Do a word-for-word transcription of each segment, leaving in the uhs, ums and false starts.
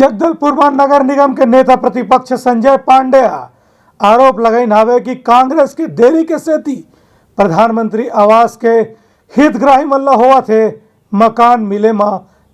जगदलपुर म नगर निगम के नेता प्रतिपक्ष संजय पांडे ह आरोप लगाइन हावे कि कांग्रेस के देरी के सेती प्रधानमंत्री आवास के हितग्राही मन ल होवत हे मकान मिले म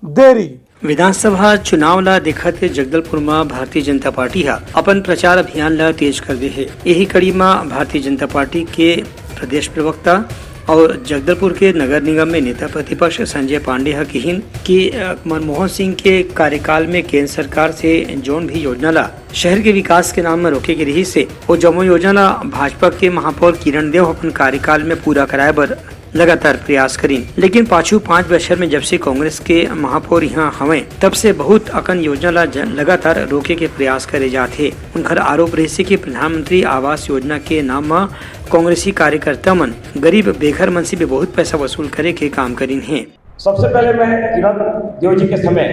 देरी। विधानसभा चुनाव ला देखत जगदलपुर म भारतीय जनता पार्टी ह अपन प्रचार अभियान ला तेज कर दे हे। यही कड़ी म भारतीय जनता पार्टी के प्रदेश प्रवक्ता और जगदलपुर के नगर निगम में नेता प्रतिपक्ष संजय पांडे ह किहिन कि, अ, मनमोहन सिंह के कार्यकाल में केंद्र सरकार से जोन भी योजना ला शहर के विकास के नाम म रोके गे रिहिस हे, वो जम्मो योजना ला भाजपा के महापौर किरण देव अपन कार्यकाल में पूरा कराए बर लगातार प्रयास करिन, लेकिन पाछू पाँच बछर में जब से कांग्रेस के महापौर यहाँ हवय, तब से बहुत अकन योजना ला ज-, लगातार रोके के प्रयास करे जात हे। उनकर आरोप रहिस हे कि प्रधानमंत्री आवास योजना के नाम म कांग्रेसी कार्यकर्ता मन गरीब बेघर मन से भी बहुत पैसा वसूल करे के काम करिन हे। सबसे पहले मैं किरण देव जी के समय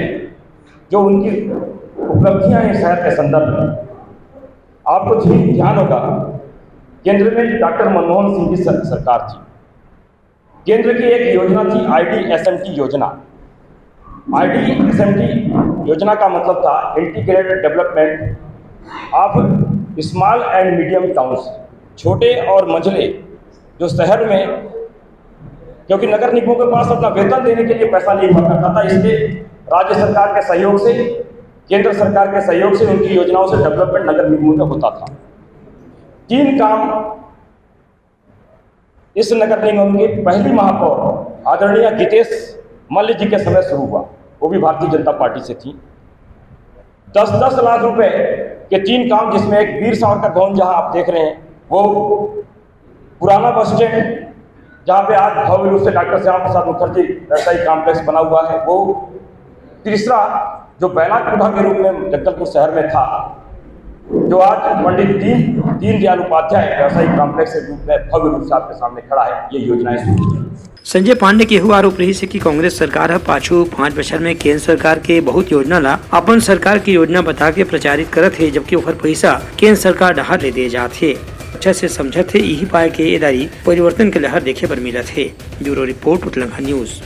जो उनकी उपलब्धियां हैं शहर के संदर्भ में, आपको ध्यान होगा, केंद्र में डॉक्टर मनमोहन सिंह की सर-, सरकार थी। केंद्र की एक योजना थी आईडीएसएमटी योजना। आईडीएसएमटी योजना का मतलब था integrated development of small and medium towns, छोटे और मझले जो शहर में, क्योंकि नगर निगमों के पास अपना वेतन देने के लिए पैसा नहीं हुआ करता था, इसलिए राज्य सरकार के सहयोग से, केंद्र सरकार के सहयोग से उनकी योजनाओं से डेवलपमेंट नगर निगमों में होता था। तीन काम इस नगर निगम के पहली महापौर आदरणीय गीतेश मल्ल जी के समय शुरू हुआ, वो भी भारतीय जनता पार्टी से थी। दस दस लाख रुपए के तीन काम, जिसमें एक वीर सावरकर भवन जहां आप देख रहे हैं, वो पुराना बस स्टैंड, जहां पे आज भव्य रूप से डॉक्टर श्याम प्रसाद मुखर्जी व्यवसायिक कॉम्प्लेक्स बना हुआ है, वो तीसरा जो बैलाकुंडा के रूप में जगदलपुर शहर में था, जो आज पंडित दीन दीनदयाल उपाध्याय व्यवसायिक कॉम्प्लेक्स के रूप में भव्य रूप से आपके सामने खड़ा है, ये योजनाएं शुरू की। संजय पांडे के एहू आरोप रहिस हे कि कांग्रेस सरकार ह पाछू पाँच बछर में केंद्र सरकार के बहुत योजना ला अपन सरकार के योजना बता के प्रचारित करत हे, जबकि ओखर पइसा केंद्र सरकार डहार ले दे जात हे। अच्छा से समझत हे, इही पाय के ए दारी परिवर्तन के लहर देखे बर मिलत हे। Bureau report, Utlangha news.